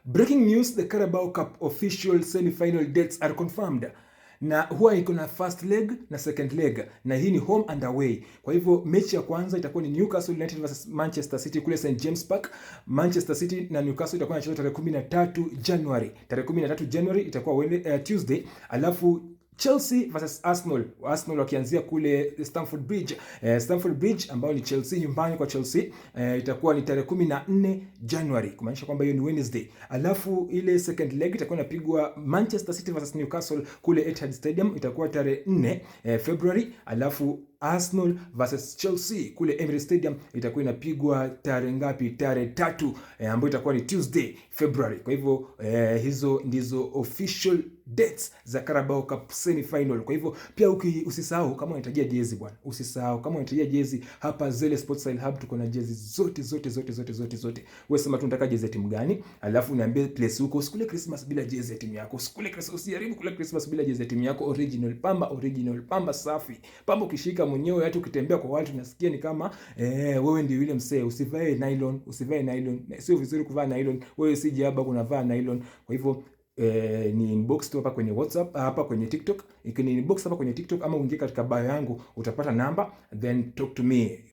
Breaking news, the Carabao Cup official semi-final dates are confirmed. Na huwa iko na first leg na second leg, na hii ni home and away. Kwa hivyo mechi ya kwanza itakuwa ni Newcastle United versus Manchester City kule St James Park. Manchester City na Newcastle itakuwa inachezwa tarehe 13 January. Tarehe 13 January itakuwa Tuesday, alafu Chelsea versus Arsenal. Arsenal wakianzia kule Stamford Bridge. Stamford Bridge ambayo ni Chelsea, nyumbani kwa Chelsea, itakuwa ni tarehe 14 January, kumaanisha kwamba hiyo ni Wednesday. Alafu ile second leg itakuwa inapigwa Manchester City versus Newcastle kule Etihad Stadium, itakuwa tarehe 4 February. Alafu Arsenal versus Chelsea kule Emirates Stadium itakuwa inapigwa tarehe ngapi? Tarehe 3, ambayo itakuwa ni Tuesday, February. Kwa hivyo hizo ndizo official dates za Carabao Cup semi final. Kwa hivyo pia usisahau kama unahitajia jezi bwana, usisahau kama unahitajia jezi, hapa Zele Sports Style Hub tuko na jezi zote zote zote zote zote zote. Wewe sema tu unataka jezi ya timu gani, alafu niambie place huko. Usikule Christmas bila jezi ya timu yako. Usikule Christmas, usijaribu kula Christmas bila jezi ya timu yako original, pamba original, pamba safi. Pamba ukishika mwenyewe, hata ukitembea kwa watu unasikia ni kama wewe ndio yule msee. Usivae nylon, usivae nylon. Sio vizuri kuvaa nylon. Wewe si jaba unavaa nylon. Kwa hivyo ni inbox tu hapa kwenye WhatsApp, hapa kwenye TikTok. Ikini inbox hapa kwenye TikTok ama uingie katika bio yangu utapata namba, then talk to me.